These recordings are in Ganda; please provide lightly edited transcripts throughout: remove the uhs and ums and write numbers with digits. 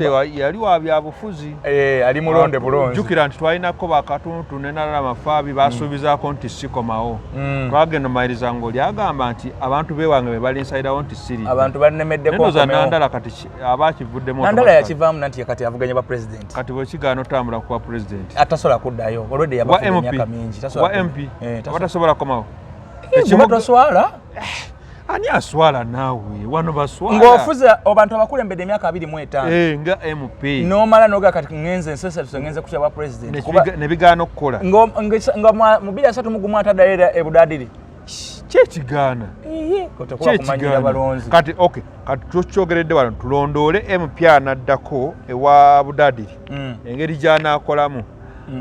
Yali wa byabufuzi. Eh, ali mulonde bulonzi. Jjukira nti twalinako bakatuntu ne Nalala Mafaabi basuubizaako nti sikomawo. Twagenda omaliriza ng'oli agamba nti abantu bewange be balinsalirawo nti siri. Abantu banemeddeko. Nendowooza Nandala kati aba akivuddemu. Nandala yakivaamu nanti kati avuganya ba president. Kati bwekigaana otambula kuba president. Atasobola kuddayo already yabafuga emyaka mingi. Wa MP. Oba tasobola kukomawo. Toswala. Ani aswala naawe? Wano baswala. Ng'ofuza abantu abakulembedde emyaka 25. Eh, nga MP. N'omala n'oga kati ŋŋenze nsesatuse ŋŋenze kutya bwa president. Ne bigaana okukola. Nga mu 2031 ataddayo era ebudadiri. Kyekigaana. Tekuba kumanyira balonzi. Kati okay, kati tukyogeredde wano, tulondoole MP anaddako ewa Budadiri. Engeri gy'anaakolamu.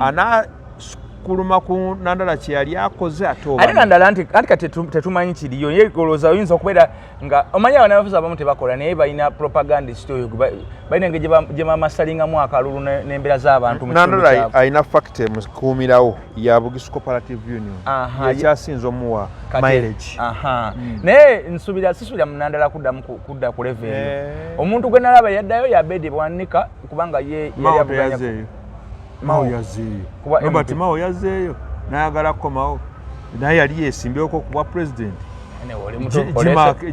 Anaakuluma ku Nandala kye yali akoze ate oba Ate Nandala nti anti kati tetumanyi kiriyo, ye olowooza oyinza okubeera nga omanyi abanabafuzi abamu tebakola naye balina propagandist oyo balina engeri gye bamasalingamu akalulu n'embeera z'abantu mu kitundu Nandala kyabwe. Alina factor emukuumirawo ya Bugisu Cooperative Union. Yekyasinza omuwa mileage. Aha. Naye nsuubira sisuubira Munandala kuddamu kudda ku level eyo. Omuntu gwe nalaba yaddayo ya Abedi Bwanika kubanga ye yali Mao avuganya teyazeeyo. Mao yazeeyo. Kuba Robert MP. Mao yazeeyo nayagala kukomawo naye yali yesimbyeko kuba president. Anyway, oli muto,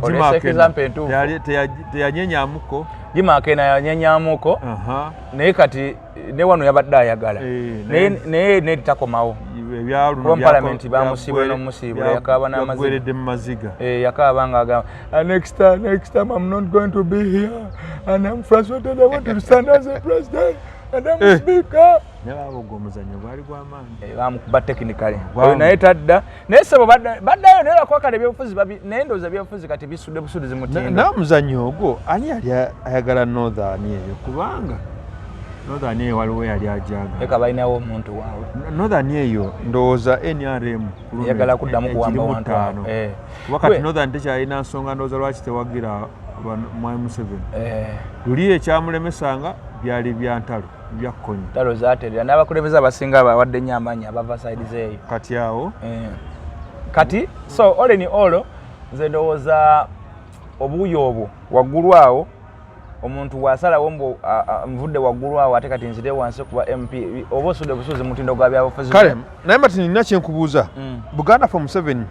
oleese example entuufu. Teyanyenyamuko. Jimakena yanyenyamuko naye kati ne wano yabadde ayagala. Naye ne takomawo. Ebyaluno Kuba parliament bamusiibula n'omusiibula, yakaaba n'amaziga. Byagweredde mu maziga. Eh, yakaaba ng'agamba, "Ah, next time I'm not going to be here and I'm frustrated. I want to stand as a president and I'm speaker." Naye baaba ogwo omuzannyo gwali gw'amaanyi. Eh, bamukuba technically. Oyo naye tadda naye sebo baddayo naye lwakuba kale ebyobufuzi babi naye ndowooza ebyobufuzi kati bisudde busudizi mutindo. Naye omuzannyo ogwo ani yali ayagala Northern eyo? Kubanga Northern eyo waliwo yali ajagala. Eka balinawo omuntu waabwe. Northern eyo ndowooza NRM ku luno Eyagala kuddamu kuwamba egirimu wantu awo. ttaano. Kuba kati Northern tekyalina nsonga ndowooza lwaki tewagira Mwami Museveni. Luli ekyamulemesanga byali bya ntalo bya Kony. Ntalo zaterera n'abakulembeze abasinga bawadde nnyo amaanyi abava side zeeyo. Kati awo Kati so all in all nze ndowooza obuuyi obwo waggulu awo omuntu bw'asalawo mbu nvudde waggulu awo ate kati nzire wansi kuba MP oba osudde obusuuzi mutindo gwa byabufuzi. Kale naye Martin, nina kyenkubuuza. Buganda for Museveni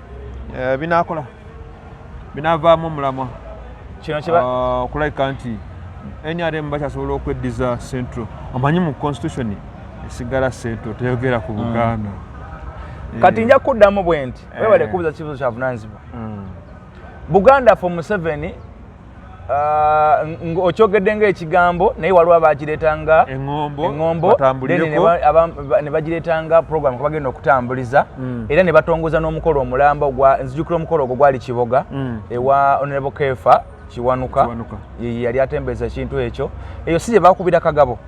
binaakola binaavaamu omulamwa Kino kiba okulabika nti NRM bakyasobola okweddiza Central. Omanyi mu constitution esigala Central, teyogera ku Buganda. Kati nja kuddamu bwe nti webale kubuuza kibuuzo kyavunaanyizibwa. Buganda for Museveni okyogedde ng'ekigambo naye waliwo abakireetanga eŋŋombo eŋŋombo batambulireko. Then ne bagireetanga program kwe bagenda okutambuliza era ne batongoza n'omukolo omulamba ogwa nzijukira omukolo ogwo gwali Kiboga ewa Honorable Kefa Kiwanuka. Kiwanuka. Ye yali atembeeza ekintu ekyo. Eyo si gye bakubira Kagabo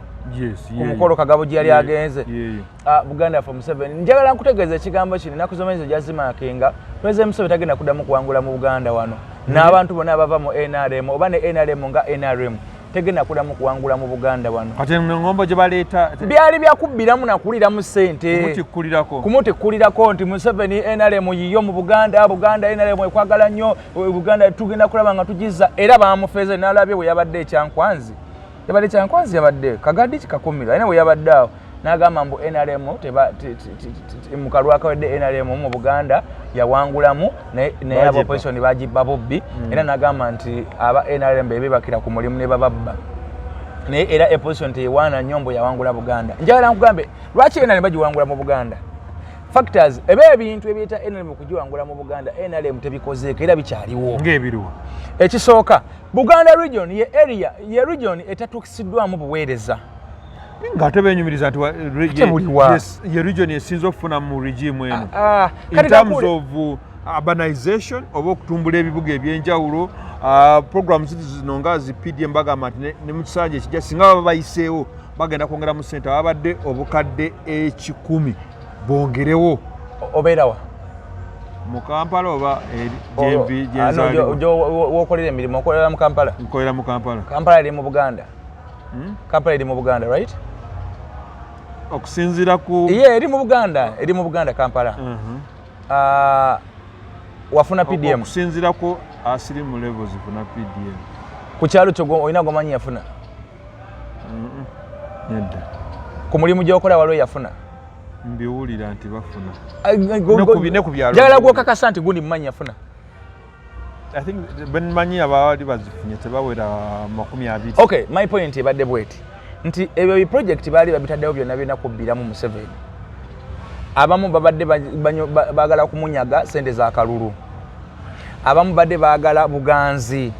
Yes, ku mukolo Kagabo gye yali agenze? Yeeyo. Ah, Buganda for Museveni, njagala nkutegeeza ekigambo kino. Ennaku z'omwezi ojazimaakinga President Museveni tagenda kuddamu kuwangula mu Buganda wano n'abantu bonna abava mu NRM oba ne NRM nga NRM tegenda kuddamu kuwangula mu Buganda wano. Kati eŋŋombo gye baleeta Byali byakubbiramu nakuliramu ssente. Kumutikkulirako. Kumutikkulirako nti Museveni NRM yiyo mu Buganda, Buganda NRM ekwagala nnyo, Buganda tugenda kulaba nga tugiza. Era bamufeeze n'alabye bwe yabadde ekyankwanzi, yabadde Kyankwanzi, yabadde Kagadi kikakumiro alina bwe yabadde awo n'agamba mbu NRM mu kalulu akawedde NRM mu Buganda yawangulamu naye aba Bagibba. opposition bagibba bubbi. Era n'agamba nti aba NRM bebebakira ku mulimu ne bababba naye era opposition teyewaana nnyo mbu yawangula Buganda. Njagala nkugambe lwaki NRM bagiwangula mu Buganda. Factors eba ebintu ebiyita NRM okugiwangula mu Buganda, NRM tebikozeeko era bikyaliwo. Ng'ebiriwa? Ekisooka, Buganda region ye area ye region etatuukisiddwamu buweereza. Ng'ate benyumiriza nti Ate buliwa? Ye region esinza okufuna mu regime eno in Kati terms kakule of urbanization oba okutumbula ebibuga ebyenjawulo, programs zino nga zi PDM bagamba nti ne mu kisanja ekijja singa baba bayiseewo bagenda kwongeramu ssente ababadde obukadde 1,000 bongerewo. Obeerawa? Mu Kampala oba gyenvi gyenzaalibwa? Wokolera emirimu okolera mu Kampala? Nkolera mu Kampala. Kampala eri mu Buganda? Kampala eri mu Buganda, right? Okusinziira ku Ye eri mu Buganda, eri mu Buganda Kampala. Ah, wafuna PDM? Okusinziira ku asirimu levels funa PDM. Ku kyalo kyo olina gomanyi yafuna? Nedda. Ku mulimu gyokola waliwo yafuna? Mbiwulira nti bafuna. Ne ku byalo. Njagala gwokakasa nti gundi mumanyi yafuna. I think benmanyi abaali bazifunye tebawera 20. Okay, my point ebadde bweti nti ebyo biproject baali babitaddewo byonna byonna kubbiramu Museveni. Abamu babadde baagala kumunyaga sente za kalulu, abamu badde baagala buganzi,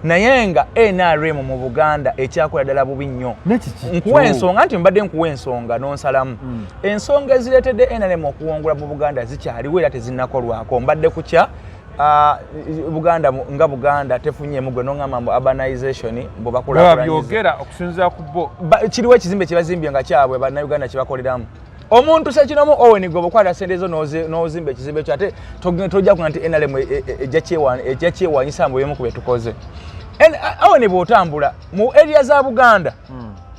naye nga NRM mu Buganda ekyakola ddala bubi nnyo. Nekiki? Nkuwa ensonga nti mbadde nkuwa ensonga nonsalamu. Ensonga ezireetedde NRM okuwangula mu Buganda zikyaliwo era tezinnakolwako. Mbadde kukya Buganda nga Buganda tefunyemu gwe noŋŋamba mbu urbanization mbu bakulaakulanyiza. Babyogera okusinziira ku bo. Kiriwo ekizimbe kyebazimbye nga kyabwe Bannayuganda kyebakoleramu. Omuntu sekinomu Owen gwe okwata sente zo n'ozimba ekizimbe kyo, ate tojja kuga nti NRM ejja kyewanyisa mbu ebimu ku bye tukoze. Owen, bw'otambula mu area za Buganda,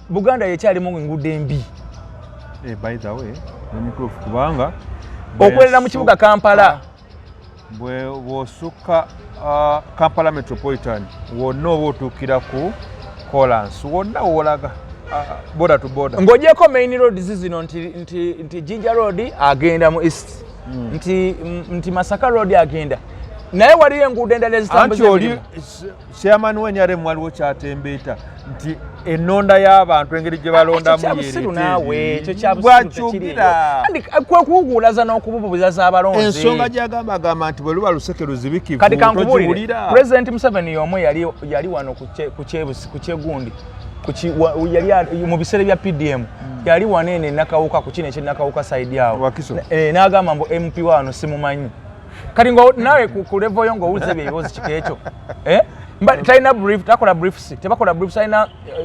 Buganda yekyalimu enguudo embi. Eh, by the way, ni mutuufu kubanga okwerera mu kibuga Kampala. Bw'osukka Kampala Metropolitan wonna oba otuukira ku kolansi wonna wolaga border to border. Ng'ogyeko main roads zino nti Jinja Road agenda mu east, nti Masaka Road agenda, naye waliyo enguudo endala anti ezitambuza oli emirimu. Chairman wa NRM waliwo kyatembeeta nti ennonda y'abantu engeri gye balondamu. Ekyo kyabusiru naawe, ekyo kyabusiru, tekiriiyo. Bwakyogera. Andi, kwe kuwuguulaza n'okububuzaza abalonzi. Ensonga gyagamba agamba nti bwe luba luseke luzibikivu Kati kankubuulire, togiwulira. President Museveni y'omu yali wano ku kyegundi yali mu biseera bya PDM, yali wano eno enakawuka ku kino ekyenakawuka side awo. Wakiso. N'agamba mbu MP wano simumanyi. Kati ngo naawe ku level yo ng'owuliza ebyo ebibuuzo kika ekyo. Eh? Talina brief, takola briefs, tebakola briefs,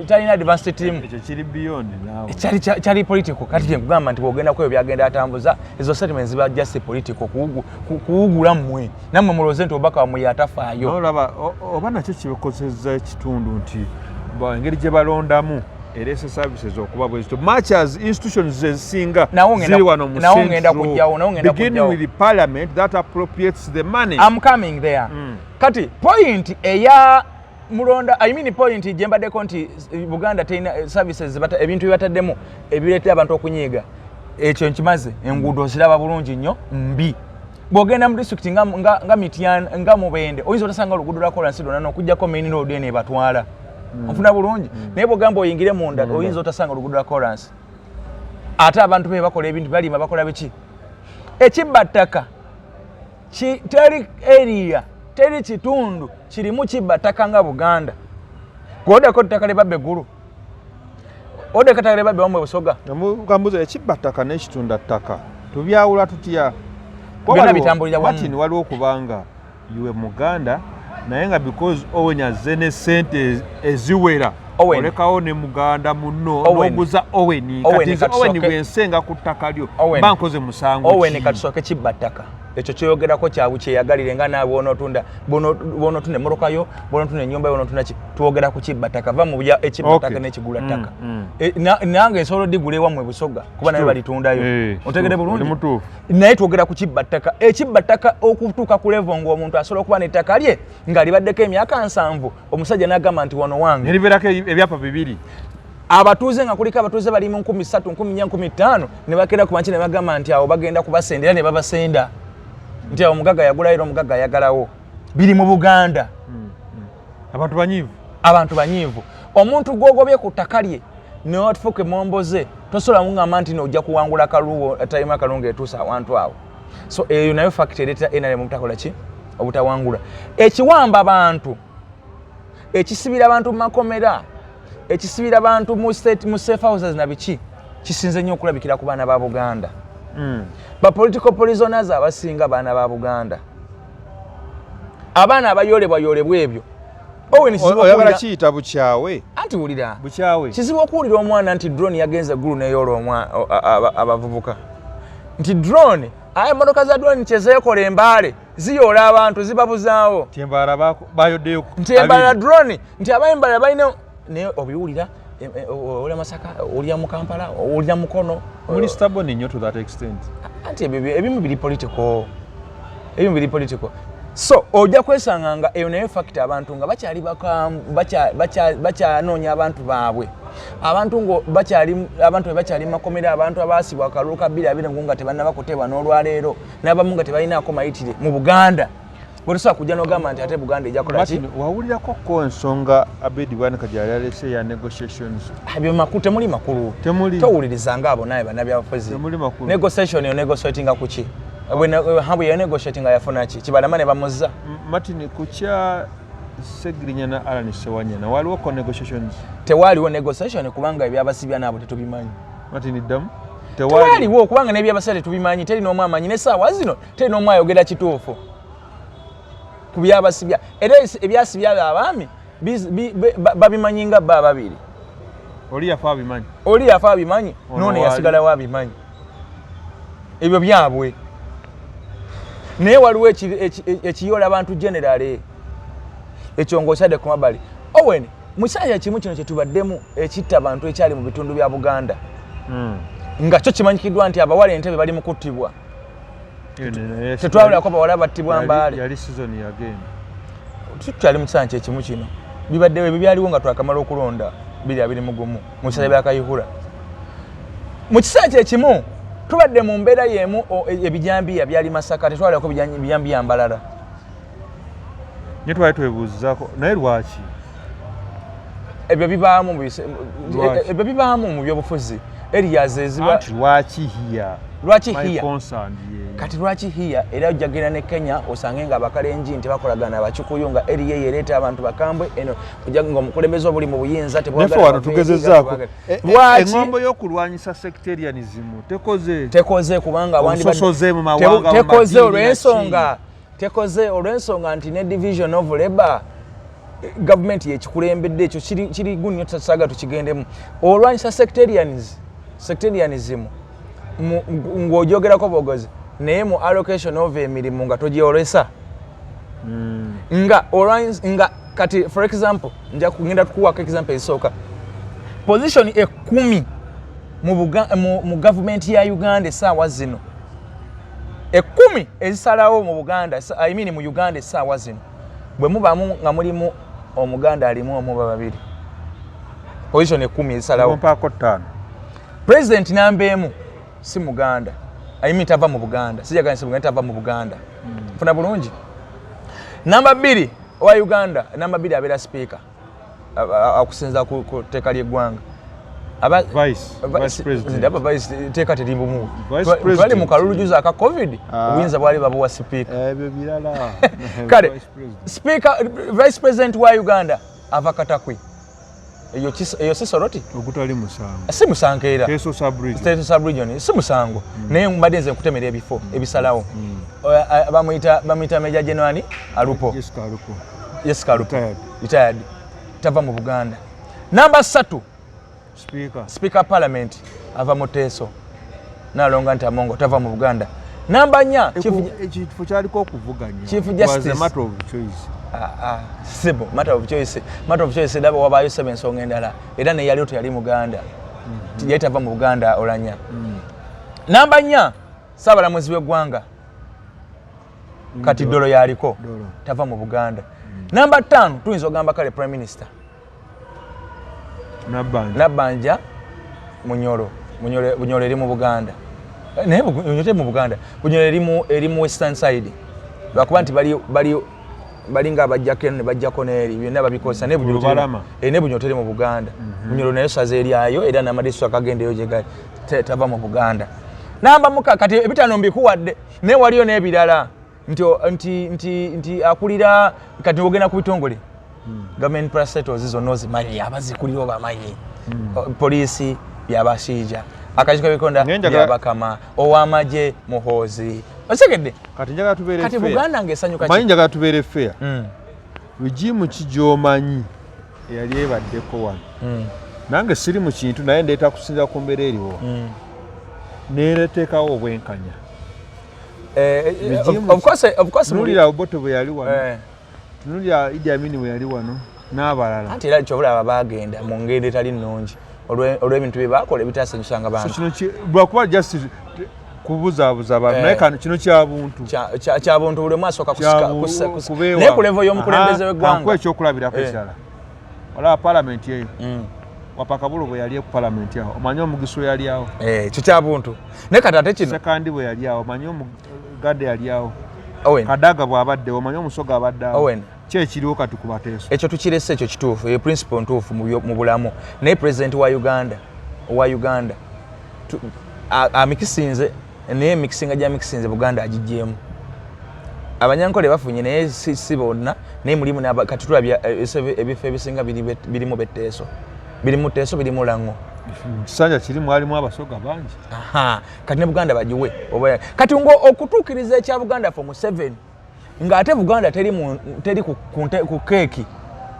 talina advanced team. Ekyo kiri beyond naawe. Kyali political. Kati kye nkugamba nti bw'ogenda ku ebyo byagenda atambuza, ezo statements ziba just political, kuwugula mmwe nammwe mulowooze nti obubaka wammwe yatafaayo. Nolaba oba nakyo kibikozesa ekitundu nti engeri gye balondamu ereese services okuba bwezito much as institutions ezisinga ziri wano mu Nawo ngenda central, kujjawo, nawo ngenda beginning kujjawo. with the parliament that appropriates the money. I'm coming there. Kati point eya mulonda, I mean point gye mbaddeko nti Buganda terina services, ebintu bye bataddemu ebireetera abantu okunyiiga, ekyo nkimaze. Enguudo ziraba bulungi nnyo mbi. Bw'ogenda mu district nga Mityana, nga Mubende, oyinza otasanga oluguudo lwa kolansi lwonna n'okuggyako main road eno ebatwala. Onfuna bulungi? Naye bw'ogamba oyingire munda, oyinza otasanga oluguudo lwa kolansi, ate abantu be bakola ebintu, balima, bakola biki. Ekibba ttaka teri area, teri kitundu kirimu kibba ttaka nga Buganda. Gwoddako ettaka lyebabba eggulu, oddeko ettaka lyebabba wamwe Busoga. Kambuza, ekibba ttaka n'ekitunda ttaka tubyawula tutya? Byonna bitambulira wamu. Martin, waliwo okubanga iwe Muganda naye nga because Owen azze ne sente eziwera, Owen. olekawo ne muganda munno Owen. n'oguza Owen. Owen, Kati nze katusooke. Owen bwensenga ku ttaka lyo Owen. mba nkoze musango Owen, ki? Katusooke kibba ttaka ekyo kyoyogerako kyabwe kyeyagalire nga naawe bw'onootunda emmotoka yo, bw'onootunda ennyumba yo, bw'onootunda ki. Twogera ku kibba ttaka. Va mu bya ekibba ttaka n'ekigula ttaka. Nange nsobola odigula ewammwe Busoga kuba naye Kituufu. balitundayo. Otegere Kituufu. bulungi? Oli mutuufu. Naye twogera ku kibba ttaka. Ekibba ttaka okutuuka ku level ng'omuntu asobola okuba n'ettaka lye nga libaddeko emyaka 70, omusajja n'agamba nti wano wange. Neribeerako ebyapa bibiri. Abatuuze nga kuliko abatuuze bali mu 3000, 4000, 5000, ne bakeera ku manki ne bagamba nti awo bagenda kubasenda, era ne babasenda nti awo omugagga yagulayo era omugagga ayagalawo. Biri mu Buganda. Abantu banyiivu. Abantu banyiivu. Omuntu gw'ogobye ku ttaka lye newafuuka emomboze, tosobola muŋŋamba nti nojja kuwangula kaluwo time akalungu etuusa awantu awo. So eyo nayo fact ereetera NRM obutakola ki, obutawangula. Ekiwamba abantu, ekisibira abantu mu makomera, ekisibira abantu mu state, mu safe houses na biki, kisinze nnyo okulabikira ku baana ba Buganda. Ba political prisoners abasinga baana ba Buganda, abaana abayolebwa yolebwa ebyo. Owen, kizibu Oyagala okuwulira kiyita bukyawe. Anti wulira. Bukyawe. Kizibu okuwulira omwana nti drone yagenze eggulu neyoola abavubuka nti drone, aye emmotoka za drone kyezeekola embaale ziyoola abantu, zibabuzaawo. Nti embaala bayoddeyo Nti embalala abiri. Drone nti ab'embalala balina, naye obiwulira owulira Masaka, owulira mu Kampala, owulira Mukono. Muli stubborn nnyo to that extent. Anti ebyo ebimu biri political, ebimu biri political. So ojja kwesanga nga eyo nayo factor, abantu nga bakyali bakyanoonya abantu baabwe, abantu ngo bakyali, abantu be bakyali makomera, abantu abaasibwa akalulu ka 2020 nga tebannaba kuteebwa n'olwaleero, n'abamu nga tebalinaako mayitire mu Buganda. Bwe tosobola kujja n'ogamba nti ate Buganda ejja kola ki? Martin, wawulirako ko ensonga Abedi Bwanika gyali alese ya negotiations? Ebyo makulu, temuli makulu. Temuli. Towulirizanga abo naye bannabyabufuzi. Temuli makulu. Negotiation yo negotiatinga ku ki? Bwe yanegotiatinga yafuna ki? Kibalama ne bamuzza. Martin, ku kya Segirinya na Alan Sewanyana waliwo ko negotiations? Tewaaliwo negotiation kubanga ebyabasibya naabo tetubimanyi. Martin, ddamu. Tewaaliwo kubanga n'ebyabasibya tetubimanyi, teri n'omu amanyi. N'essaawa zino teri n'omu ayogera kituufu ku byabasibya, era ebyasibya abo abaami babimanyi nga bo ababiri. Oli yafa abimanyi. Oli yafa abimanyi. Ono noono waali. Yasigalawo abimanyi, ebyo byabwe. Naye waliwo ekiyoola abantu generale, ekyo ng'okyadde ku mabbali. Owen, mu kisanja kimu kino kyetubaddemu ekitta abantu ekyali mu bitundu bya Buganda, nga kyo kimanyikiddwa nti abawala entebe bali mu kuttibwa. Tetwawulirako bawala battibwa Mbaale? Yali season yagenda. Tukyali mu kisanja kyekimu kino, bibaddewo ebyo byaliwo nga twakamala okulonda 2021 mu biseera bya Kayihura. Mu kiseera kyekimu tubadde mu mbeera y'emu, ebijambiya byali Masaka, tetwalirako bijambiya Mbalala. Nye twali twebuuzizaako naye lwaki? Ebyo bibaamu Lwaki? Ebyo bibaamu mu byobufuzi, areas eziba Anti lwaki here? Lwaki My here? concern ye Kati lwaki here? Era ojja genda ne Kenya osange nga Abakalenji nti bakolagana Abakikuyu, nga area yereeta abantu bakambwe eno, ojja nga omukulembeze obuli mu buyinza naffe tebwagala wano baveeri, tugezezaako tebwagala. Lwaki? Eŋŋombo y'okulwanyisa sectarianism tekoze. Tekoze kubanga Obusosoze mu mawanga, mu tekoze madiini na olw'ensonga, tekoze olw'ensonga nti ne division of labor, gavumenti yekikulembedde. Ekyo kiri gunyo, tusaga tukigendemu. Olwanyisa sectarianism ng'ogyogerako bwogozi, naye mu allocation of emirimu nga togyolesa, nga olwanyisa nga kati for example nja kugenda tukuwako example esooka, position 10 mu gavumenti ya Uganda essaawa zino, 10 ezisalawo mu Buganda, I mean mu Uganda essaawa zino, bwe mubamu nga mulimu Omuganda alimu omu oba babiri, position 10 ezisalawo. Mpaako ttaano. President namba 1 si Muganda, I mean tava mu Buganda, sijagala si Muganda, tava mu Buganda. Funa bulungi. Namba 2 owa Uganda, namba 2 abeera speaker okusinziira ku tteeka ly'eggwanga. Vice President. Ndaba vice teeka teribumu. Vice Twali President. mu kalulu juzi aka COVID, obuyinza bwali babuwa speaker. Ebyo birala. Kale Vice President. Speaker, vice president wa Uganda ava Katakwi. Eyo si Soroti? Ogutali musango. Si musango era. Teso sub-region. Teso sub-region si musango, naye mbadde nze nkutemera ebifo ebisalawo. Bamuyita Major General Alupo. Jessica Alupo. Jessica Alupo. Retired. Retired, tava mu Buganda. Namba 3, Speaker. Speaker parliament ava mu Teeso, Nalonga nti Amongo, tava mu Buganda. Namba 4, Ekifo kyaliko okuvuganya. Chief It was Justice. a matter of choice. Ah, ah, simple matter of choice, matter of choice. Ndaba wabaayo seba ensonga endala, era neyaliwo teyali Muganda, yali tava mu Buganda. Olanya namba 4, saabalamuzi w'eggwanga kati Dolo yaliko. Dolo. Tava mu Buganda. Namba 5 tuyinza ogamba kale prime minister. Nabbanja. Nabbanja Munyoro. Bunyoro eri mu Buganda. Naye Bunyoro teri mu Buganda, Bunyoro eri mu western side, lwakuba nti bali nga abajjako eno ne bajjako n'eri, byonna babikozesa, naye Bunyoro Lubalama. Naye Bunyoro teri mu Buganda. Bunyoro nayo saza eryayo, era n'amadistrict akagendeyo gye gali, tava mu Buganda. Namba muka, kati ebitaano mbikuwadde, naye waliyo n'ebirala nti akulira, kati ogenda ku bitongole, government parastatals zonna ozimanyi, abazikulira obamanyi. Poliisi byabashiija, akakiiko k'ebikonda Naye njagala- byabakama, ow'amagye Muhoozi, osegedde? Kati njagala tubeere Kati fair. Buganda ng'esanyuka Manyi ki? njagala tubeere fair. Regime ki gy'omanyi eyali ebaddeko wano? Nange siri mu kintu, naye ndeeta kusinza ku mbeera eriwo, neeteekawo obwenkanya. Regime Of course Tunulira Obote bwe yali wano, tunulira Idi Amin bwe yali wano n'abalala. Anti era kyobulaba bagenda mu ngendo etali nnungi olw'ebintu bye bakola ebitasanyusanga So bantu. kino lwakuba just Kubuzaabuza abantu, naye kano kino kya buntu. Kya buntu, buli omu asooka naye ku level y'omukulembeze w'eggwanga. Ekyokulabirako ekirala, olaba palamenti eyo, Wapakhabulo bwe yali ku palamenti awo, omanyi Omugisu yali awo. Ekyo kya buntu, naye kati ate kino Sekandi bwe yali awo, omanyi Omugadde yali awo. Kadaga bw'abaddewo, omanyi Omusoga abadde awo. Ki ekiriwo kati ku Bateeso? Ekyo tukirese, ekyo kituufu, eyo principle ntuufu mu bulamu, naye president wa Uganda, owa Uganda amikisinze, naye emikisinga gyamikisinze Buganda agigyemu. Abanyankole bafunye, naye si bonna, naye mulimu. Kati tulabya ebifo ebisinga birimu Beteeso, birimu Teeso, birimu Lango. Kisanja kiri mwalimu Abasoga bangi. Kati ne Buganda bagiwe oba kati ngo okutuukiriza ekya Buganda for Museveni, ng'ate Buganda teri ku keeki,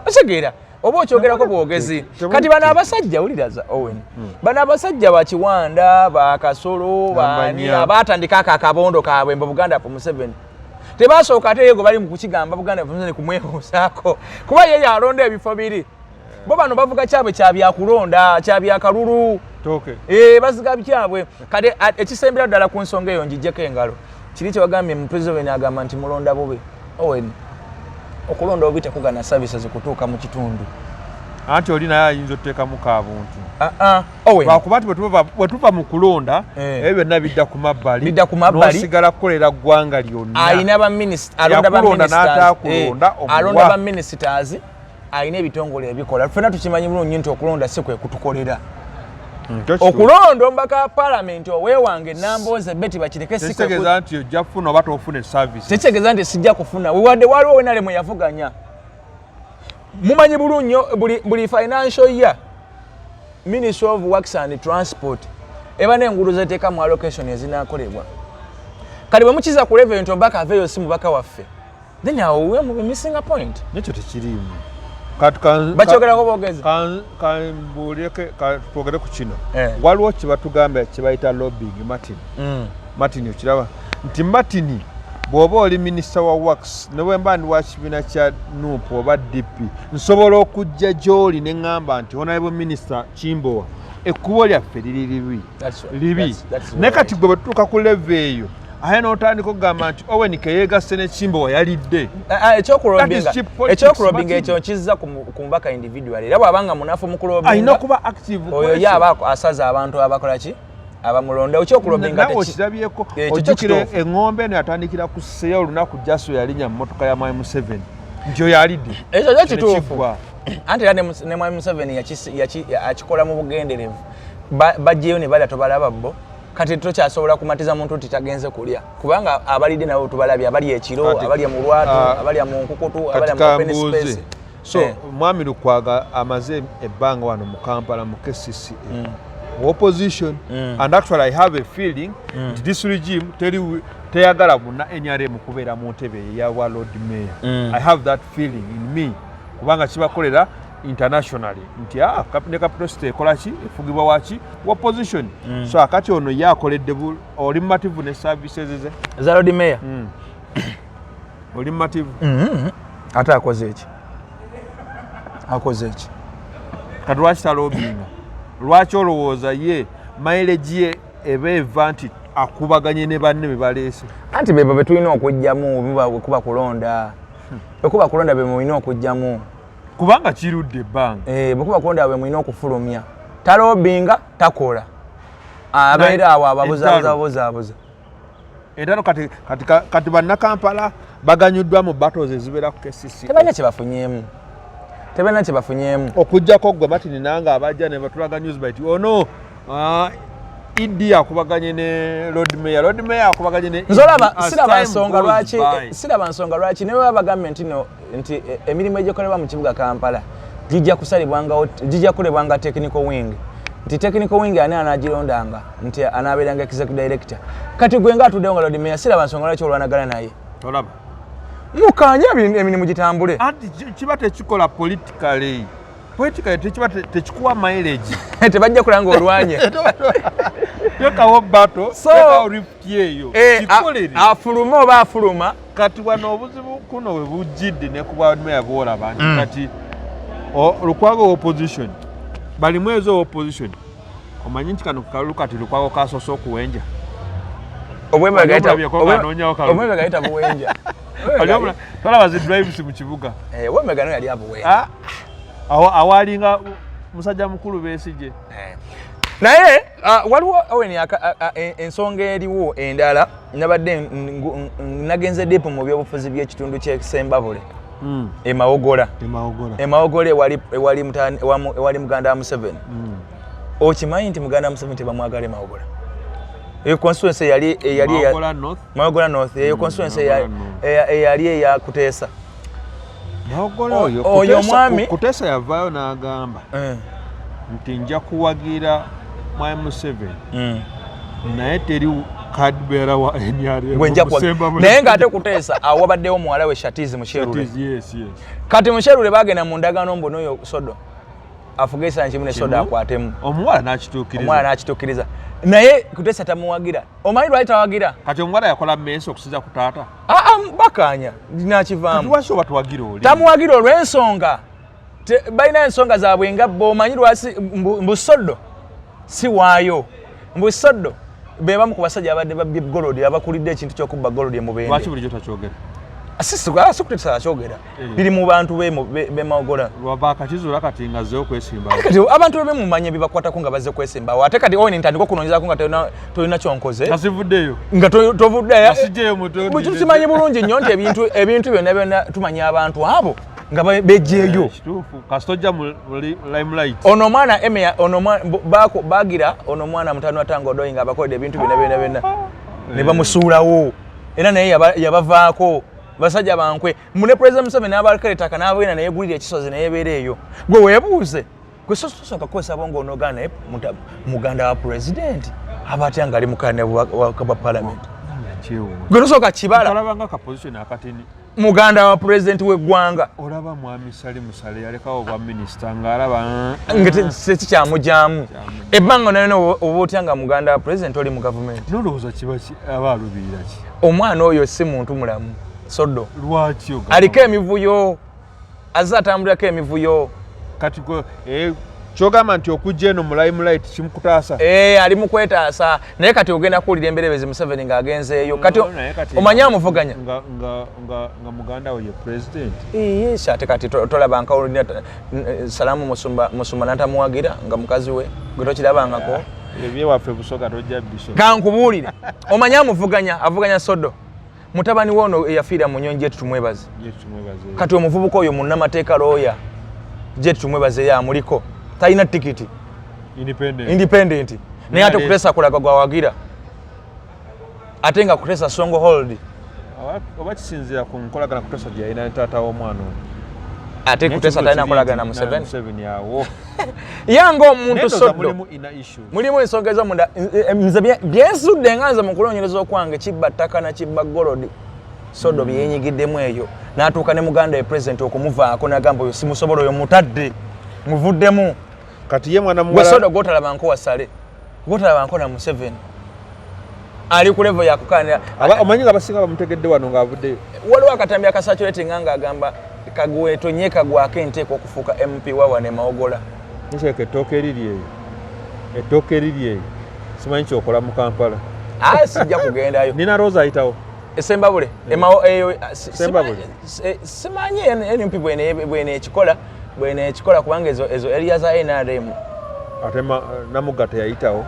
okitegeera oba okyogerako bwogezi? Kati bano abasajja, wuliraza Owen, bano abasajja Bakiwanda, Bakasolo, bani abatandika ako akabondo kaabwe mbu Buganda for Museveni, tebasooka ate yego bali mu kukigamba Buganda for Museveni kumwebuuzaako, kuba ye yalonda ebifo biri. Bo bano bavuga kyabwe kyabyakulonda, kyabyakalulu, baziga byabwe. Kati ekisembera ddala ku nsonga eyo, njijjeko engalo, kiri kyewagambye mu president agamba nti mulonda bubi. Owen, okulonda obubi tekugana services kutuuka mu kitundu. Anti oli naye ayinza otuteekamu kabuntu, lwakuba nti bwe tuva mu kulonda, ebyo byonna bidda ku mabbali. Bidda ku mabbali. N'osigala kukolera ggwanga lyonna. Alina alonda Yakulonda n'ataakulonda, omuwa. Alonda ba ministers, alina ebitongole ebikola. Ffenna tukimanyi bulungi nti okulonda si kwe kutukolera. Okulonda omubaka wa palamenti oweewange Nambooze Betty bakireke, si kwe Tekitegeeza nti ojja kufuna oba tofuna service. Tekitegeeza nti sijja kufuna. Wadde waliwo wenale mwe yavuganya, mumanyi bulungi nnyo buli financial year Ministry of Works and Transport eba n'enguudo zeteeka mu allocation ezinakolebwa. Kati bwe mukiza ku level nti omubaka aveeyo si mubaka waffe, then awo we mu missing a point. Nekyo tekiriimu. Bakyogerako boogezi. Kambuulireke, twogere ku kino. Waliwo kye batugamba kye bayita lobbying, Martin. Martin, okiraba nti Martin, bw'oba oli minisita wa works, ne bwe mba ndi wa kibiina kya NUP oba DP, nsobola okujja gy'oli ne ŋŋamba nti, "Honorable Minister Kimbowa, ekkubo lyaffe liri libi." Libi. Naye kati gwe bwe tutuuka ku level eyo, ate n'otandika okugamba nti Owen keyeegasse ne Kimbowa yalidde. Ekyokulobinga ekyo kizza ku mubaka individual, era bw'abanga munafu mu alina kulobinga, okuba active. Oyo ye aba asaza abantu abakola ki, abamulonda. Ekyokulobinga Nawe okirabyeko. Ekyo kyo Ojjukire kituufu. eŋŋombe eno yatandikira ku seya olunaku Jaso yalinnya mu motoka ya Mwami Museveni nti oyo alidde. Ekyo kyo Kino kituufu. kiggwa. Anti era ne Mwami Museveni akikola mu bugenderevu. Bajjeyo ne balya, tobalaba bo. Kati tokyasobola kumatiza muntu nti tagenze kulya, kubanga abalidde nabo tubalabye, abalya ekiro, abalya mu lwatu, abalya mu nkukutu, Kati abalya mu open kambuuze. space. So Mwami Lukwaga amaze ebbanga wano mu Kampala mu KCCA mu opposition, and actually I have a feeling nti this regime teri teyagala munna NRM kubeera mu ntebe eyawa Lord Mayor. I have that feeling in me, kubanga kibakolera internationally nti ne capital city ekola ki, efugibwa waki, opposition. So akati ono ye akoledde oli mumativu ne services ze? Za Lord Mayor? Oli mumativu? Ate akoze eki? Akoze eki? Kati lwaki talobinga? Lwaki olowooza ye mileage ye eba eva nti akubaganye ne banne be baleese? Anti bebo betulina okugjamu kuba kulonda, bwekuba kulonda be mulina okugjamu. Kubanga kirudde ebbanga. Eh, bwekuba kulonda bwe mulina okufulumya. Talobinga, takola, abeera awo ababuzabuza buzaabuza. Entalo kati bannakampala baganyuddwa mu battles ezibeera ku KCC? Tebalina kyebafunyeemu, tebalina kyebafunyeemu. Okugjako gwe Martin nange abajja ne batulaga newsbite ono, ED akubaganye ne Lord Mayor, Lord Mayor akubaganye ne Nze olaba siraba nsonga lwaki, siraba nsonga lwaki ne baba bagambye nti no nti emirimu egikolebwa mu kibuga Kampala gijja kusalibwangawo, gijja kukolebwanga technical wing, nti technical wing ani anagirondanga nti anaabeeranga executive director. Kati gwe nga atuddewo nga Lord Mayor, siraba nsonga lwaki olwanagana naye. Tolaba. Mukanye emirimu gitambule. Anti kiba tekikola politically, politically tekiba tekikuwa mileage. Tebajja kulanga olwanye. Tekawo battle. So, tekawo rift eyo. Kikolere. Afuluma oba afuluma. Kati wano obuzibu kuno we bujjidde ne ku bwa mayor bwolaba nti kati Lukwago opposition balimu ezo opposition, omanyi nti kano kalulu kati Lukwago kasoose okuwenja. Obwemabega yita buwenja. Tolaba zi drives mu kibuga. Eh, Obwemabega no yali abuwenja. Ah, awalinga musajja mukulu Besigye. Eh. Naye waliwo Owen ensonga eriwo endala. Nabadde nagenze deep mu byobufuzi by'ekitundu ky'e Sembabule, Emawogola. Emawogola. Emawogola ewali muganda wa Museveni. Okimanyi nti muganda wa Museveni tebamwagala Emawogola? Eyo constituency eyali Mawogola North. Mawogola North, eyo constituency Mawogola North. Eyali eya Kuteesa. Mawogola oyo Oyo omwami- Kuteesa yavaayo n'agamba nti nja kuwagira mwami Museveni, naye teri kadbeera wa NRM Gwe nja Sembabule. Naye ng'ate Kuteesa awo wabaddewo muwala we Shatizi Musherure. Yes. Kati Musherure bagenda mu ndagaano mbu n'oyo Sodo afuge ekisaanyi kimu ne Sodo Kimu. akwatemu. Omuwala n'akituukiriza. Omwana n'akituukiriza, naye Kuteesa tamuwagira. Omanyi lwaki tawagira? Kati omuwala yakola mensi okusinza ku taata. Aa, bakanya nakivaamu. Lwaki oba tuwagira oli? Tamuwagira olw'ensonga balina ensonga zaabwe nga bo. Omanyi lwaki? Mbu Sodo si waayo, mbu Sodo be bamu ku basajja abadde babbye gold, abakulidde ekintu ky'okubba gold Lwaki emubende. Bulijjo takyogera? Si Kuteesa akyogera. Biri mu bantu bemawogola. Lwaba akakizuula kati nga azzeewo okwesimba. Kati abantu be mumanye bibakwatako nga bazze kwesimbawo, ate kati Owen ntandika okunoonyezako nga tolina kyonkoze. Nga sivuddeyo. Nga tovuddeyo. Nga sijjeyo muto. Bwe tukimanyi bulungi nnyo nti ebintu byonna byonna tumanya abantu abo nga bejjeeyo. Kituufu, kasita ojja mu limelight. Ono omwana Emea, ono omwana bagira ono omwana mutano atanga Odoi nga abakoledde ebintu byonna byonna byonna ne bamusuulawo, era naye yabavaako. Basajja bankwe mune. President Museveni n'abalekera ettaka n'abwena neyegulira ekisozi neyebeera eyo. Gwe weebuuze, gwe sosooka kukozesa bongo onogaana, naye muganda wa president aba atya nga ali mukane bwa parliament? Kyewuunya. Gwe tosooka kibala. Kalaba nga ka position akatini. Muganda wa president w'eggwanga. Olaba mwami Salim Saleh yalekawo obwa minisita ng'alaba Nga tekikyamugyamu ebbanga nalina. Oba otya nga muganda wa president oli mu gavumenti? Nolowooza kiba aba alubirira ki? Omwana oyo si muntu mulamu, Sodo. Lwaki ogamba? Aliko emivuyo, azze atambulirako emivuyo. Kati kyogamba nti okujja eno mu limelight kimukutaasa? Eh, ali mu kwetaasa, naye kati ogenda kuwulira emberebezi Museveni ng'agenzeeyo kati. Naye kati omanyi amuvuganya. Nga muganda we ye president. Yes, ate kati tolaba nka Salaamu Musumba natamuwagira nga mukazi we, gwe tokirabangako? Ebyewaffe Busoga tojja biso. Kankubuulire, omanyi amuvuganya, avuganya Sodo mutabani we ono eyafiira mu nyonyi, Jet Tumwebaze. Tumwebaze. Kati omuvubuka oyo munnamateeka, looya, Jet Tumwebaze ye amuliko, talina tikiti. Independent. Independent, naye ate Naye Kuteesa kulaga gwawagira, ate nga Kuteesa stronghold. Oba kisinziira ku nkolagana Kuteesa gye yalina ne taata w'omwana ono. Ate Naye Kuteesa ekikulu talina kiri nkolagana nti Museveni. Museveni awo. Ye ng'omuntu Naye ndowooza Sodo mulimu inner issues. Mulimu ensonga ez'omunda. Nze byensudde nga nze mu kunoonyereza okwange, kibba ttaka na kibba gold Sodo byenyigiddemu eyo, n'atuuka ne muganda we president okumuvaako n'agamba oyo simusobola, oyo mutadde muvuddemu. Kati ye mwana Gwe muwala. Sodo gwotalabanko wasale, gwotalabanko na Museveni ali ku level yakukanira. Omanyi nga abasinga bamutegedde wano ng'avuddeyo. Waliwo akatambi akasaturatinga ng'agamba kagwetonye kagwako enteeka okufuuka MP wa wano e Mawogola. Nkyeka ettooka eriri eyo, ettooka eriri eyo, simanyi kyokola mu Kampala. Ah, sijja kugendayo. Nina Rose ayitawo. Esembabule emawo eyo Sembabule. Simanyi NUP bwene ekikola kubanga ezo area za NRM. Ate Namugga teyayitawo.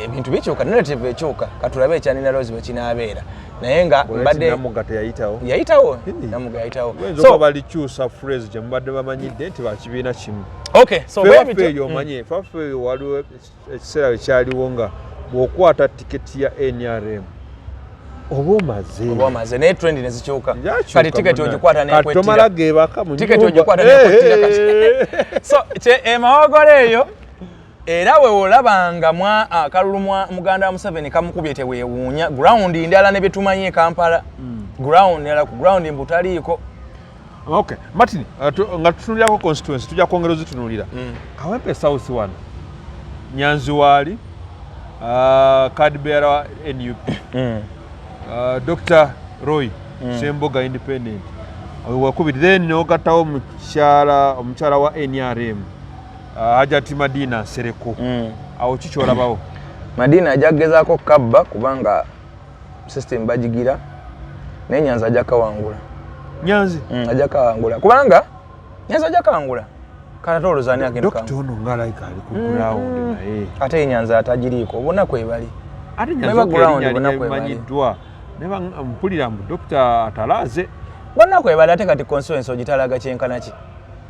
Ebintu bikyuka, narrative ekyuka. Katulabe ekya Nina Rose bwe kinaabeera, naye nga mbadde Namugga teyayitawo. Yayitawo. Really? Namugga yayitawo. Oyinza okuba balikyusa phrase gye mubadde bamanyidde nti bakibiina kimu. Okay, so Ffe bwe waffe bityo- eyo, omanye ffe waffe eyo waliwo ekiseera ekyaliwo nga bw'okwata tiketi ya NRM oba omaze. Oba omaze, naye trend nezikyuka. Yakyuka Kati tiketi munnaye. ogikwata Kati tomala nekwettira. geebaka mu Tiketi nnyumba. ogikwata nekwettira kati. So kye Emawogola eyo, era we olabanga mwa akalulu mwa muganda wa Museveni kamukubye, teweewuunya. Ground ndala ne byetumanyi e Kampala, ground ndala ku ground mbu taliiko. Okay, Martin, nga tutunulirako constituency, tujja kwongera ozitunuulira. Kawempe South wano Nyanzi waali, card bearer wa NUP, Dr Roy Semboga, independent, oyo wakubiri, then nogattawo omukyala wa NRM, Hajati Madina Nsereko. Awo kikyolabawo? Madina ajja kugezaako kabba kubanga System bagigira, naye Nyanzi ajja kawangula. Nyanzi? Ajja kawangula, kubanga Nyanzi ajja kawangula. Kati olowooza ani agenda? Dokita ono ngaalayika ali ku ground, naye Ate ye Nyanzi atagiriiko, bonna kwebali. Ate Bwe Nyanzi ba ground, erinnya bonna kwe bali. limanyiddwa, naye mpulira mbu dokita atalaaze. Bonna kwebali. Ate kati constituency ogitalaga kyenkana ki?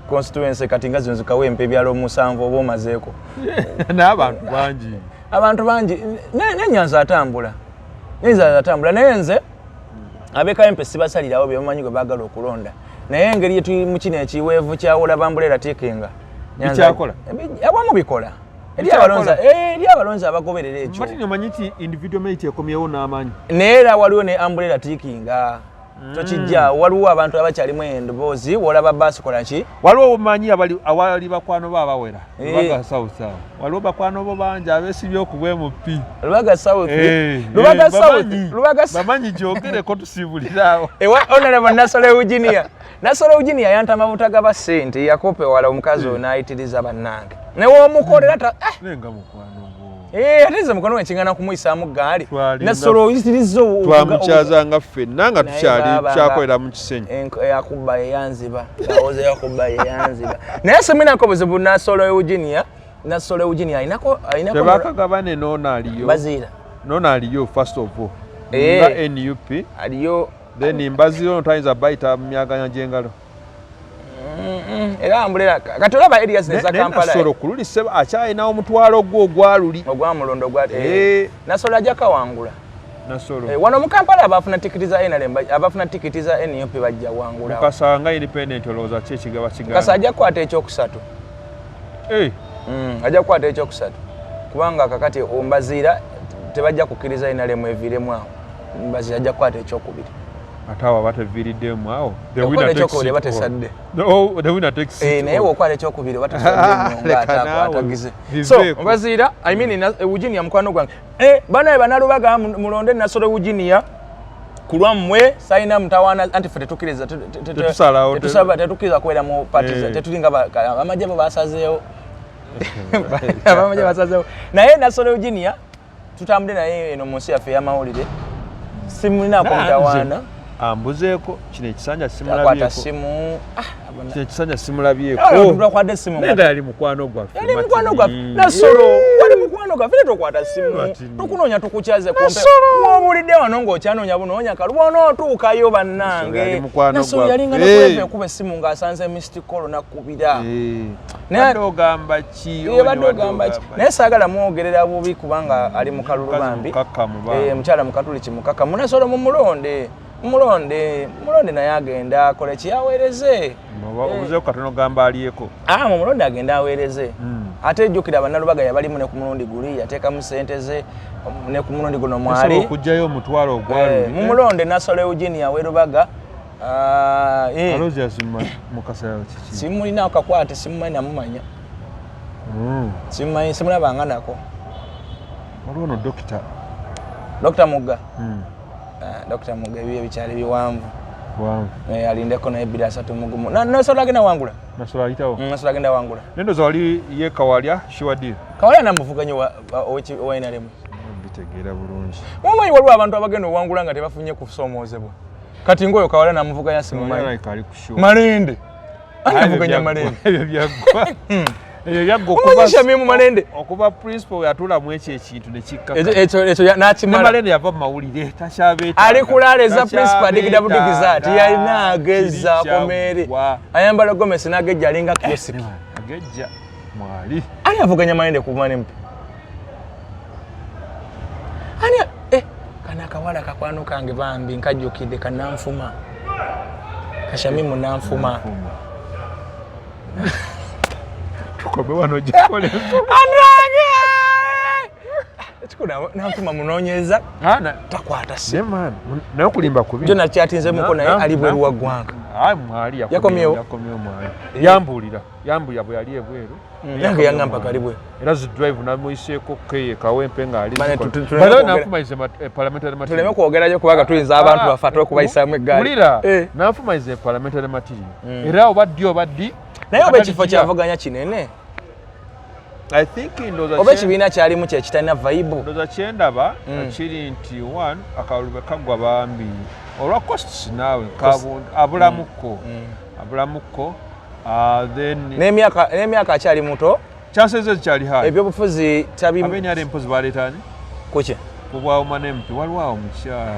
Constituency kati nga zino zikawempe, ebyalo 7 oba omazeeko. N'abantu bangi. Abantu bangi. Ne Nyanzi atambula, Nyanzi atambula, naye nze ab'ekawempe sibasalirawo, byebamanyi gwe baagala okulonda. Naye engeri yetuli mu kino ekiweevu kyawula bambulera tiikinga. Bikyakola? Awamu bikola eri Bikyakola? abalonzi, eri abalonzi abagoberera ekyo. Martin, omanyi nti individual merit ekomyewo n'amaanyi? Naye era waliwo ne umbrella tiikinga, tokijja. Waliwo abantu abakyalimu endoboozi, wolaba baasi kola ki. Waliwo omanyi awali bakwano bo abawera. Lubaga South awo waliwo bakwano bo bangi abeesibye okuba MP. Lubaga South, Lubaga South, Lubaga South. Bamanyi, gyogereko tusiibuliraawo. Ewa Honorable Nassolo Eugenia, Nassolo Eugenia yanta amafuta gaba ssente, yakopewala omukazi oyo n'ayitiriza bannange newomukolera ta eh! Naye nga mukwano gwo. Eh, ate nze mukwano wenkingana kumuyisaamu gaali. Nassolo oyitiriza Twamukyazanga ffenna nga Naye tukyali baaba tukyakolera mu Kisenyi. Yakubba yeyanziba, awoza yakubba yeyanziba, naye siminako buzibu Nassolo Eugenia. Nassolo Eugenia alinako Tebakagabane noono aliyo. Baziira. Noono aliyo, first of all nga NUP. Aliyo. Then Mbaziira ono tayinza bayita mu myaganya gy'engalo. Era ambulera kati olaba areas neza Naye Kampala. Nassolo ku luli ssebo akyalinawo omutwalo gwo ogwaluli. Ogwamulondo gwa Nassolo ajja kawangula. Nassolo. Eh, wano mu Kampala abafuna tikiti za NRM, abafuna tikiti za NUP bajja wangula. Mukasa nga independent, olowooza ki ekigaba Mukasa kiganda? Ajja kukwata ekyokusatu. Ajja kukwata ekyokusatu, kubanga kakati Ombaziira tebajja kukkiriza NRM eviiremu awo. Mbaziira ajja kukwata ekyokubiri. Ate awo aba teviiriddemu awo. The Okukwata winner takes ekyokubiri it eba all. tesadde. No, the winner takes it Naye all. bw'okwata ekyokubiri oba tosadde Leka nga naawe, atagize. So biveeko. Mbaziira, I mean Eugenia mukwano gwange. Banaye banalubaga, mulonde Nassolo Eugenia ku lwammwe. Salina mutawaana, anti ffe tetukkiriza Tetusalawo, tetukkiriza kubeera mu parties. Tetulinga abamagye, bo basazeewo, abamagye basazeewo. Naye Nassolo Eugenia tutambule naye eno mu nsi yaffe ey'amawulire, simulinako mutawaana. Ambuzeeko kino ekisanja Akwata simulabyeko. simu. Kino ekisanja simulabyeko. Twakwata essimu. Naye nga yali mukwano gwaffe. Yali Martin. mukwano gwaffe. Nassolo wali mukwano gwaffe, naye tokwata simu. Martin. Tukunoonya, tukukyaze kumpe. Nassolo! Wobulidde wano ng'okyanoonya bunoonya kalu bw'onootuukayo bannange. Nassolo yali mukwano Nassolo gwaffe. yalinga nakweva ekuba essimu ng'asanze missed call nakubira. Badde ogamba ki? Badde ogamba ki? Naye saagala mwogerera bubi kubanga ali mu kalulu Mukazi bambi. mukakkamu bambi. Mukyala mukatuliki mukakkamu. Nassolo mumulonde, mulonde, mulonde, naye agenda akole ki, aweereze. Obuzeeko katono gamba alyeko. Ah, mumulonde agenda aweereze. Ate jjukira bannalubaga yabalimu ne ku mulundi guli yateekamu sente ze, ne ku mulundi guno Osobola mwali. okuggyayo omutwalo ogwaluli. Mumulonde Nassolo Eugenia Werubaga. Ah. Aloysius Mukasa kiki? Simulinaako kakwate, simumanyi namumanya. Simumanyi, simulabanga nako. Waliwo no dokita. Dr Mugga. Ah, Dr Mugga ebyo bikyali biwanvu. Wanvu. Alindeko naye 2031. Nassolo agenda wangula. Nassolo ayitawo. Nassolo agenda wangula. Nendoza wali ye Kawalya shiwadiri. Kawalya namuvuganya owa NRM. Bitegeera bulungi. Mumanyi waliwo abantu abagenda owangula nga tebafunye kusomoozebwa. Kati ngaoyo Kawalya namuvuganya simumanyi. Alabika ali ku show. Malende ani avuganya Malende? Ebyo byaggwa, ebyo byaggwa. Omanyi Shamimu Malende? Okuva principal yatuulamu ekyo ekintu nekikka. Ekyo Ne n'akimala. Malende yava mu mawulire, takyabeetaaga. Ali kulaala eza principal adigida budigiza ati yalina ageza Kiri akomeere. kyaggwa. Ayambala gomesi n'agejja alinga kiyosiki. Agejja mwali. Ani avuganya Malende ku mane mpe? Ani kana akawala kakwano kange bambi nkajjukidde, kananfuma, kashamimu nanfuma. Tukome wano gikole. Anange ekikulu nanfuma munoonyeza takwata simu. Naye okulimba kubi. Jo nakyatinzemuko naye ali bweru wa ggwanga. Ayi, mwali. Yakomyewo? Yakomyewo mwali. Yambuulira, yambuulira bwe yali ebweru. Nange yaŋŋamba kali bweru. Era zi drive namuyiseeko keye Kawempe ng'ali. Bane, tuleme Nanfuma is a parliamentary material. Tuleme kwogerayo kubanga tuyinza abantu baffe ate okubayisaamu eggaali. Wulira, Nanfuma is a parliamentary material, era oba ddi oba ddi. Naye oba ekifo kyavuganya kinene. I think ndowooza Oba ekibiina kyalimu kyekitalina vibe. Ndowooza kyendaba kiri nti one, akalulu bwe kaggwa bambi olwa costs, naawe abulamukko abulamukko. Then N'emyaka akyali muto. Chances ezikyali high. Ebyobufuzi tabi. Abenyala empozi baleetani Kuki? Kubwawuma n'MP waliwo awo omukyala.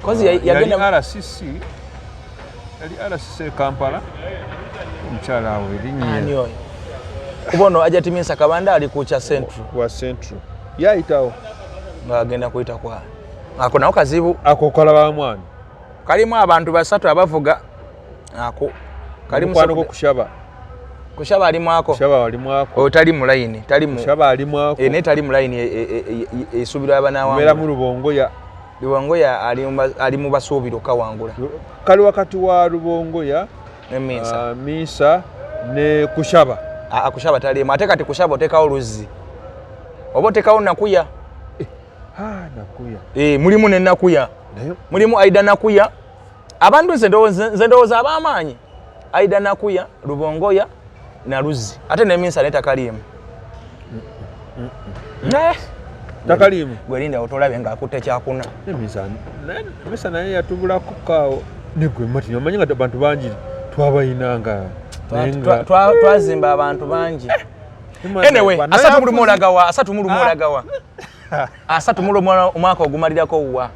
Kozi yali yagenda RCC, yali RCC e Kampala, omukyala awo erinnya. Ani oyo? Kuba ono Hajati Minsa Kabanda ali ku kya Central. Wa Central yayitawo. Ng'agenda kuyita kwa ako nawo kazibu. Ako kalaba mwana. Kalimu abantu basatu abavuga ako kalimu. Mukwano gwo kushaba. Kushaba alimu ako. Kushaba alimu ako. Oyo tali mu layini, tali mu Kushaba alimu ako. Eh, naye tali mu layini esuubirwa mbeera mu abanawangula. Lubongoya. Lubongoya ali mu basuubirwa kawangula. Kali wakati wa Lubongoya Ne Minsa. Minsa ne Kushaba. Aa, Kushaba talimu. Ate kati Kushaba oteekawo luzzi oba oteekawo Nakuya? Ah, Nakuya. Eh, mulimu ne Nakuya. Naye Mulimu Aida Nakuya. Abantu nze ndowooza ab'amaanyi Aida Nakuya, Lubongoya na Luzzi, ate ne Minsa naye takaliimu. Eh, Takaliimu. Gwerinda otolabe ng'akutte kyakuna. Ne Minsa, Minsa naye yatubulako kaawo negwe Martin, omanyi nga abantu bangi twabayinanga naye nga Twazimba abantu bangi. Anyway, 31 olagawa? 31 olagawa? 31 omwaka ogumalirako wa?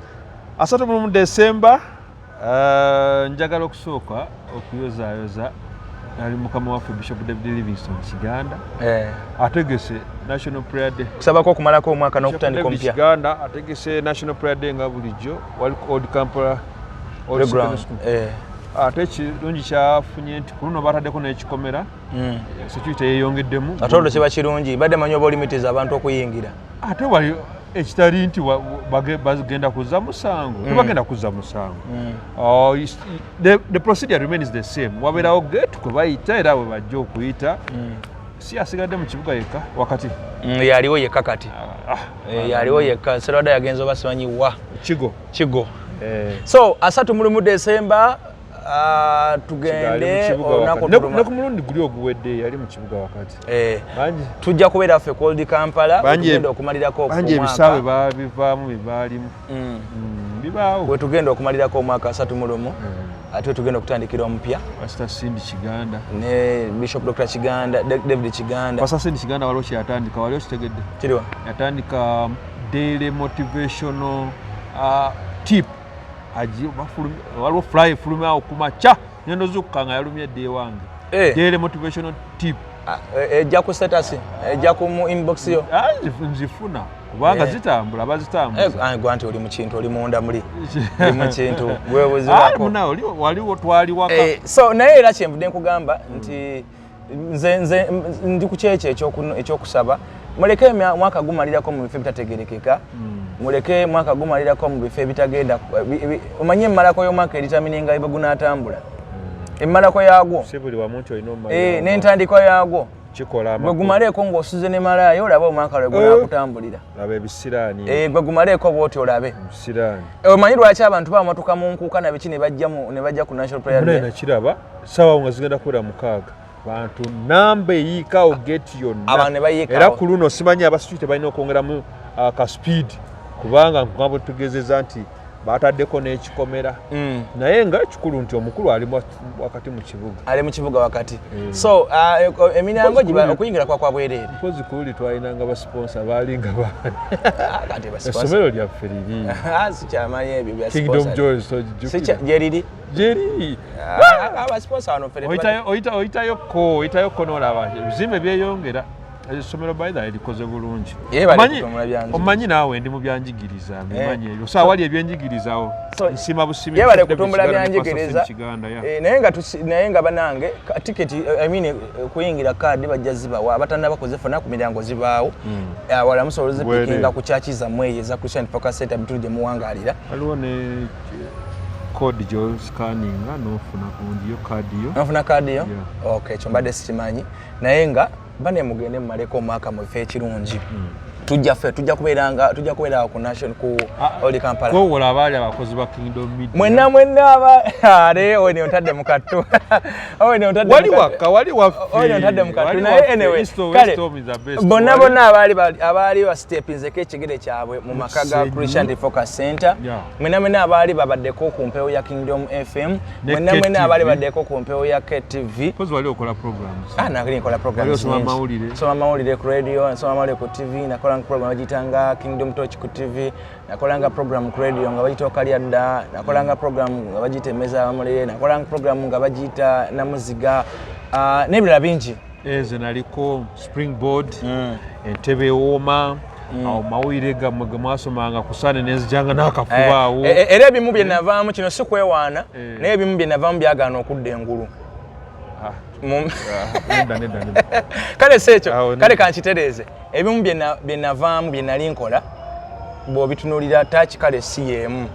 31 Desemba, njagala okusooka okuyozaayoza ali mukama waffe Bishop David Livingston Kiganda. Eh, ategese National Prayer Day. Kusabako okumalako omwaka Bishop n'okutandika David omupya. Kiganda ategese National Prayer Day nga bulijjo wali ku Old Kampala Old Playground. Secondary School. Eh. Ate ekirungi kyafunye nti ku luno bataddeko n'ekikomera, security yeyongeddemu. Ate olwo kiba kirungi, badde manyi oba olimitiza abantu okuyingira. Ate wali ekitali nti bagenda kuzza musango, tebagenda kuzza musango. Oh, the procedure remains the same. Wabeerawo gate kwe bayita era we bajja okuyita, si asigadde mu kibuga yekka wakati. Yaliwo yekka kati. Ah, Eh, yaliwo yekka. Serwada yagenza oba simanyi wa. Kigo. Kigo. Eh, So 31 Desemba, Kigali mu tugende kibuga olunaku wakati. Ne tuluma ku mulundi guli oguwedde yali mu kibuga wakati. Eh, Bangi tujja kubeera ffe ku Old Kampala Bangi tugenda okumalirako bangi omwaka. ebisaawe babivaamu byebaalimu. Bibaawo. Wetugenda okumalirako omwaka 31, ate wetugenda okutandikira omupya. Pastor Cindy Kiganda. Ne Bishop Dr Kiganda, David Kiganda. Pastor Cindy Kiganda waliwo kyeyatandika, wali okitegedde? Kiriwa? Yatandika daily motivational tip. Waliwo flyer efulumya awo kumakya, ngenda ozuukuka nga yalumye edda ewange. Eh. Daily motivational tip. Ah, ejja ku status, ejja ku mu inbox yo? Ah, nzifuna kubanga Eh. zitambula, bazitambuza. Eh, gwa nti oli mu kintu, oli munda muli, oli mu kintu Ah, gwewuzibwako. muna, waliwo twali waka. Eh, so naye era kyenvudde nkugamba nti nze ndi ku kyekyo ekyokusaba muleke mwaka gumalirako mu bifo ebitategerekeka, muleke mwaka gumalirako mu bifo ebitagenda omanye emmalako y'omwaka edetermininga ebe gunaatambula, emmalako yaagwo. Si buli wamu nti olina Eh, omumanya n'entandikwa yaagwo. kikola Gwe amakulu. gumaleeko ng'osuze ne malaayo, olabe omwaka lwe gunaakutambulira. Laba ebisiraani. Eh, gwe gumaleeko bw'oti olabe. Ebisiraani. Omanyi lwaki abantu bamatuka mu nkuuka na biki ne bajja ku National Prayer Munaye Day? nakiraba saawa nga zigenda kubeera 6, bantu namba eyiikawo gate yonna. Abantu ne bayiikawo. Era ku luno simanyi abasecurity balina okwongeramu ka speed, kubanga nga bwe tugezeza nti bataddeko n'ekikomera. Naye nga ekikulu nti omukulu ali wakati mu kibuga. Ali mu kibuga wakati. So emiryango Mpozi okuyingira kwa bwereere. Mpozi ku luli twalinanga basiponsa baalinga baani? Ah, kati Essomero lyaffe liri Ah, sikyamanyi ebyo bya Kingdom sponsor. Joy tojjukira? Gyeriri. Gyeriri. Ah, abasponsa wano ffe Oyitayokko n'olaba ebizimbe byeyongera. Essomero by the way likoze bulungi. Ye, bali kutumbula byanjigiriza. Omanyi naawe ndi mu byanjigiriza, mbimanyi ebyo saa wali ebyenjigirizawo. So, Nsiima busimi ye bali David kutumbula Kiganda ne Pastor byanjigiriza. Sim Kiganda, yeah. Eh, naye nga banange tiketi, I mean, kuyingira kaadi bajja zibawa abatannaba kuzifuna ku miryango zibaawo. Wala musobola ozipikinga Bwereere. ku kyaki zammwe eyo eza Christian Focus Center bitundu gye muwangaalira. Waliwo ne code gyosikaninga n'ofuna gundi yo, kaadi yo. Nofuna kaadi yo. Yeah. Okay, ekyo mbadde sikimanyi, naye nga bane mugende mumaleko omwaka mu bifo ekirungi. Tujja ffe tujja kubeeranga, tujja kubeera ku national, ku Old Kampala. Kwowola abaali abakozi ba Kingdom Media. Mwenna mwenna aba ate oyo ontadde mu kattu, oyo ontadde wali mu kattu. Waka wali waffe. Oyo ontadde mu kattu. Wali Naye waffe. anyway, East or kale West Home is the best. Bonna bonna abaali basitepinzeko ekigere kyabwe mu maka ga Kisenyi. Christian Focus Center, mwenna mwenna abaali babaddeko ku mpewo ya Kingdom FM, Ne mwenna mwenna KTV. abaali baddeko ku mpewo ya KTV. Mpozi wali okola programs. Ah, nali nkola programs Wali osoma nyingi. mawulire. Nsoma mawulire ku radio, nsoma mawulire ku TV, nakolanga program bagiyitanga Kingdom Torch ku TV, nakolanga program ku radio nga bagiyita Okalyadda, nakolanga program nga bagiyita Emmeeza Abamulere, nakolanga program nga bagiyita Namuziga, ah, n'ebirala bingi. Eze naliko Springboard, Entebe Ewooma, awo mawulire gammwe ge mwasomanga ku Sande nenzijanga n'akafubaawo. Era ebimu bye navaamu, kino si kwewaana, naye ebimu bye navaamu byagaana okudda engulu. Ah, nedda, nedda, nedda. Kale si ekyo. Awo Kale kankitereeze, ebimu bye navaamu bye nali nkola, bw'obitunuulira taaki, kale si y'emu.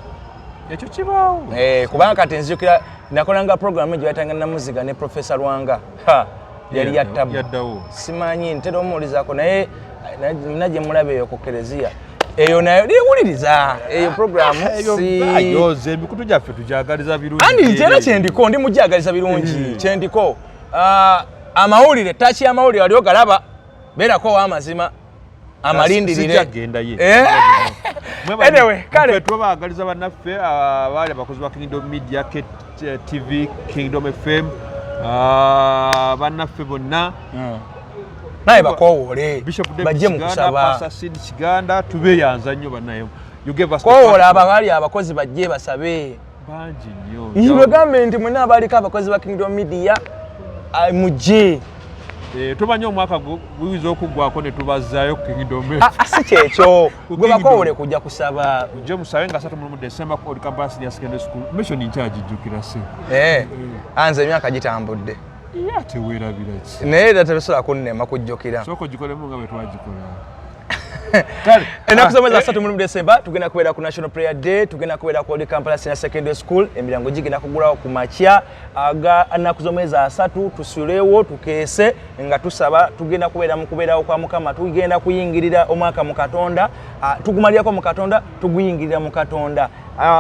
Ekyo kibaawo. Kubanga kati nzijukira nakolanga programu gye bayitanga Namuziga ne Profesa Lwanga. Ha, yali yattabu. Yaddawo. Simanyi, ntera omuwulizaako, naye na gye mulaba eyo ku kereziya eyo, nayo liwuliriza eyo programu. Si Ayoze emikutu gyaffe tugyagaliza birungi. Andi era kyendiko, ndi mujagaliza birungi. Kyendiko. Ah, amawulire, taaki y'amawulire wali ogalaba, beerako ow'amazima amalindirire. Sijja gendayo. Anyway, kale. Tubaagaliza bannaffe abaali abakozi ba Kingdom Media, KTV, Kingdom FM, bannaffe bonna. Naye bakowoole Bishop David bajje mu Kiganda, kusaba. Pastor Sid Kiganda, tubeeyanza nnyo bannaye. You gave us the Kowola platform. abaali abakozi bajje basabe. Bangi nnyo. Bagambe nti mwena abaliko abakozi ba Kingdom Media, ah, mujje. Tumanyi omwaka guyinza okuggwako ne tubazzaayo ku Kingdom. Ah, ah, si kyekyo. Ku Gwe Kingdom. bakoowole kujja kusaba. Mujje musabe nga 31 December ku Old Kampala Senior Secondary School. Mission nkyagijjukira se. Eh, anze emyaka gitambudde. Ye ate weerabira ki? Naye era tebisobola kunnema kujjukira. Sooka ogikolemu nga bwe twagikola. Kale, Ennaku z'omwezi ah, 31 Desemba tugenda kubeera ku National Prayer Day, tugenda kubeera ku Old Kampala Senior Secondary School. Emirango gigenda kugulawo ku makya aga nnaku z'omwezi 30, tusulewo tukeese nga tusaba. Tugenda kubeera mu kubeerawo kwa Mukama, tugenda kuyingirira omwaka mu Katonda, tugumalirako mu Katonda, tuguyingirira mu Katonda.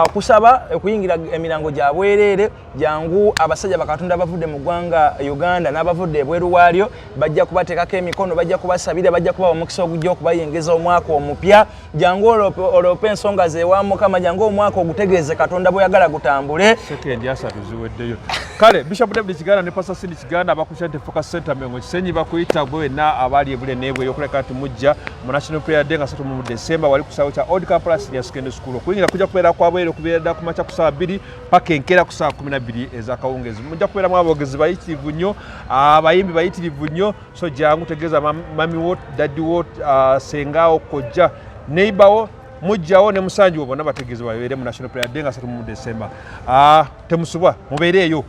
Okusaba, okuyingira emirango gya bwereere. Jangu, abasajja bakatonda bavudde mu ggwanga Uganda n'abavudde ebweru waalyo bajja kubateekako emikono, bajja kubasabira, bajja kubawa omukisa ogujja okubayingiza omwaka omupya. Jangu oloope ensonga zewa Mukama, jangu omwaka ogutegeeze Katonda bweyagala gutambule. Sekendi 30 ziweddeyo. Kale Bishop David Kiganda ne Pastor Cindy Kiganda aba Christian Focus Center Mengo Kisenyi bakuyita gwe wenna abaali ebule n'ebwe okuleka nti mujja mu National Prayer Day nga 3 December wali ku kisaawe kya Old Kampala Senior Secondary School. Okuyingira kujja kubeera kwa bwereere okubeera ddala ku makya ku ssaawa 2 paka enkeera ku ssaawa 12 ez'akawungeezi. Mujja kubeeramu aboogezi bayitirivu nnyo, abayimbi bayitirivu nnyo. So jangu tegeeza mami wo, daddy wo, sengaawo, kojja, neighbor wo, mujjawo ne musanji wo, bonna bategeeze babeere mu National Prayer Day nga 3 December. Temusubwa, mubeereeyo.